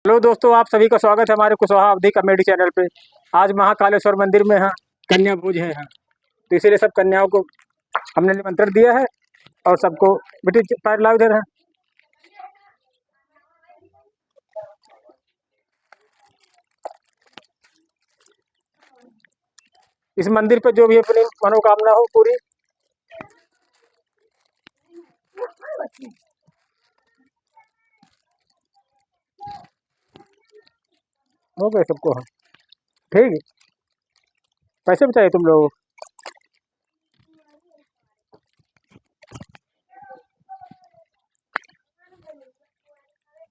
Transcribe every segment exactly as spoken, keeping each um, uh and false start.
हेलो दोस्तों, आप सभी का स्वागत है हमारे कुशवाहा अवधी कॉमेडी चैनल पे। आज महाकालेश्वर मंदिर में है, कन्या भोज है यहाँ, तो इसीलिए सब कन्याओं को हमने निमंत्रण दिया है और सबको बेटी पैर लाओ इधर है। इस मंदिर पे जो भी अपनी मनोकामना हो पूरी। हो गए सबको, हाँ। ठीक है, पैसे भी चाहिए तुम लोगों को?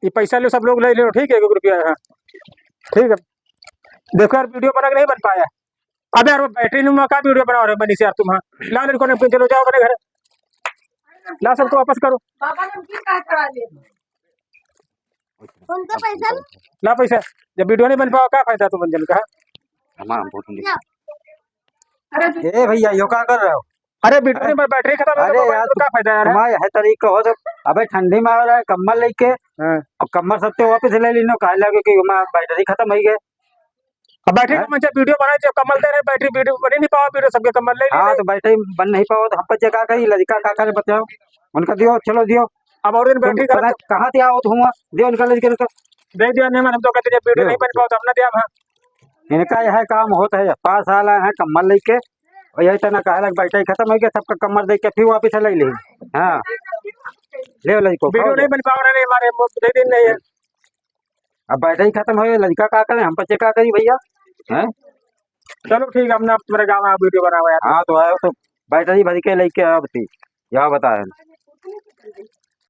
ये पैसा लो, सब लोग ले लो, ठीक है, एक एक रुपया, हाँ, ठीक है। देखो यार, वीडियो बना के नहीं बन पाया। अबे यार, वो बैटरी नुमा का वीडियो बना रहे हो मनीष यार तुम, हाँ। ला लड़कों ने, चलो जाओ अपने घर, ला सबको वापस करो। बाबा ने उनकी का करा दे। उनका पैसा ला। ला पैसा, जब वीडियो नहीं बन पावा, का फायदा तुम बन जाने का? हमारा हम फोटो ले। ए भैया, यो का कर रहे हो? अरे वीडियो नहीं बन, बैटरी खत्म है, अरे तो यार, का फायदा यार? तुम्हारा यह तरीका हो तो, अबे ठंडी में आ रहा है, कम्बल लेके, हाँ। और कम्बल सबसे वापस ले लीनो, काहे लगे कि हमारा बैटरी खत्म हो गई। अब बैटरी हैं? का मन से वीडियो बनाए, जो कम्बल दे रहे, बैटरी वीडियो बने नहीं पावा, वीडियो सबके कम्बल ले हाँ, लीने। तो बैटरी बन नहीं पावा, तो हम बच्चे का करी, लड़का का करे, बताओ, उनका दियो, चलो दियो। अब और दिन तुम बैटरी खत्म पता कहाँ से आओ तुम, दियो उनका लड़के को। दे दिया नहीं, हम तो कहते हैं, वीडियो दियो। नहीं बन पावा, तो हम ना दिया, हाँ। इनका यह काम होता है, पाँच साल आए हैं कम्बल लेके, और यही तना कहे लग, बैटरी खत्म हो गया, सबका कम्बल दे के फिर वापस ले ली। हाँ, ले लो इसको, वीडियो खाओ नहीं लो। बन पावा रहे हमारे, वो दे दिन नहीं है। अब बैटरी खत्म हो गई, लड़का का करे, हम बच्चे का करी भैया, हैं? चलो ठीक है, अपना तुम्हारे गाँव में वीडियो बनाओ यार। हाँ, तो आयो तो बैटरी भर के लेके आओ, अब ती, यहाँ बताए।